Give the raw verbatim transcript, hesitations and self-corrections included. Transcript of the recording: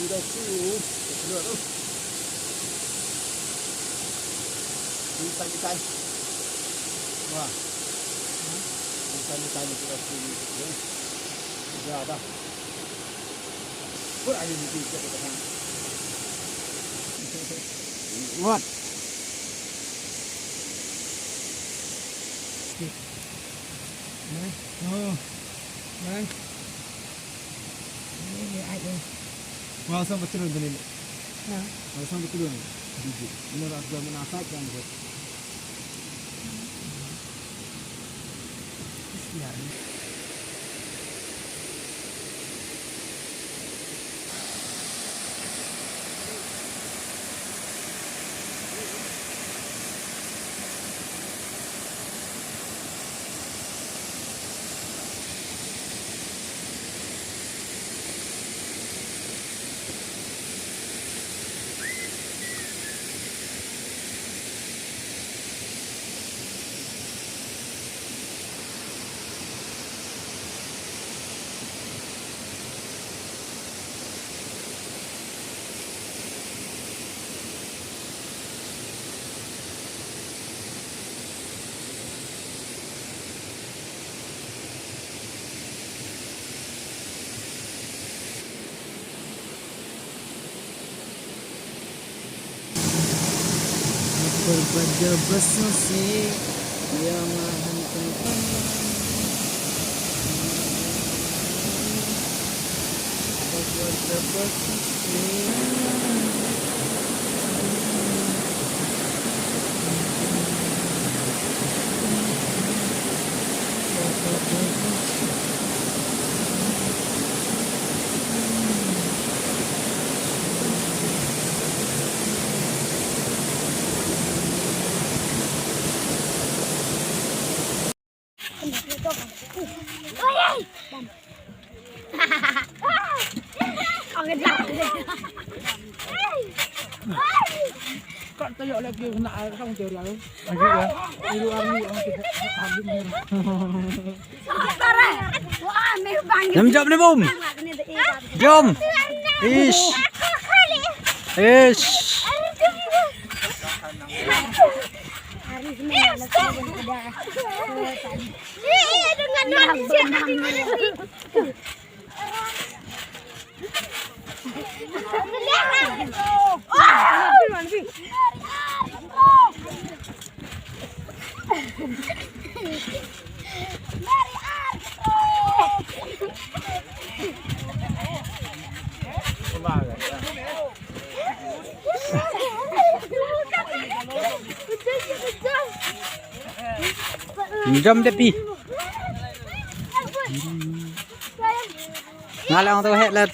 Udah tu, keluar tu. Ikan, ikan. Wah. Ikan, ikan, ikan, ikan. Ya, dah. Put aja di sini, kita pasang. Muat. Mana? Oh. Mana? Ini dia aja. Wah, sampai turun tadi. Nah. Wah, sampai turun. Biji. Ini rasa mana asap kan, buat. Berbada bersisi yang mahan tempat. Berbada bersisi. Kan tayo lagi na arang jari aku. Lagi ya. Iru army ang kita. Jom, jom ni, Bum. Jom. Ish. Ish. Jom, Depi. Nga la ong to heh la.